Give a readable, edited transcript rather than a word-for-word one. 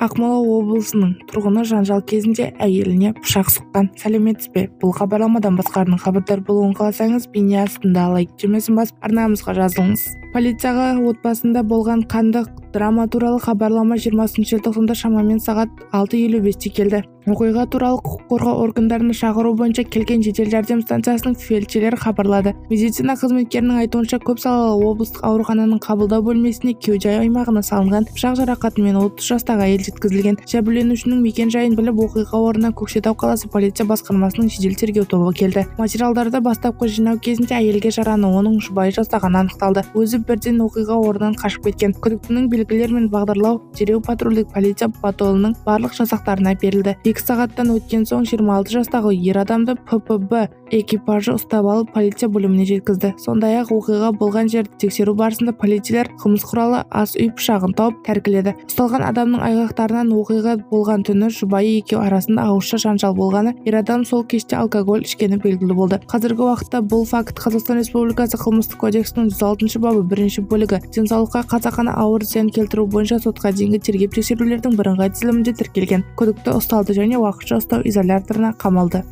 Ақмола облысының тұрғыны жанжал кезінде әйеліне пышақ сұққан. Сәлеметсіз бе? Бұл хабарламадан басқаның хабардар болуын қаласаңыз, бейне астында лайк түймесін басып, арнамызға жазылыңыз. Полицияға отбасында болған қанды драма туралы хабарлама 20 желтоқсанда шамамен сағат 6:55-те келді. Оқиға туралы құқық қорғау органдарына шақыру бойынша келген жедел жәрдем станциясының фельдшерлері хабарлады. Медицина қызметкерінің айтуынша, көп салалы облыстық аурухананың қабылдау бөлмесіне кеуде аймағына салынған пышақ жарақатымен 30 жастағы әйел жеткізілген. Жәбірленушінің мекен-жайын біліп, оқиға орнына Көкшетау қаласы полиция басқармасының жедел тергеу тобы келді. Материалдарды бастапқы жинау кезінде әйелге жараны оның жұбайы жасағаны анықталды. Өзі бірден оқиға орнынан қашып кеткен. Күдіктінің белгілер мен бағдарлау дереу патрульдік полиция патрулінің барлық жасақтарына берілді. 2 сағаттан өткен соң 26 жастағы ер адамды ППБ экипажы ұстап алып, полиция бөліміне жеткізді. Сондай-ақ оқиға болған жерді тексеру барысында полицейлер қылмыс құралы ас үй пышағын тауып тәркіледі. Ұсталған адамның айғақтарынан оқиға болған түні жұбайы екеуі арасында ауызша жанжал болғаны, ер адам сол кеште алкоголь ішкені белгілі болды. Қазіргі уақытта бұл факт Қазақстан Республикасы Қылмыстық кодексінің 106 бабы 1 бөлігі денсаулыққа қасақана ауыр зиян келтіру бойынша сотқа дейінгі тергеп тексерулердің бірыңғай тізілімінде тіркелген. Күдікті ұсталды және уақытша ұстау изоляторына қамалды.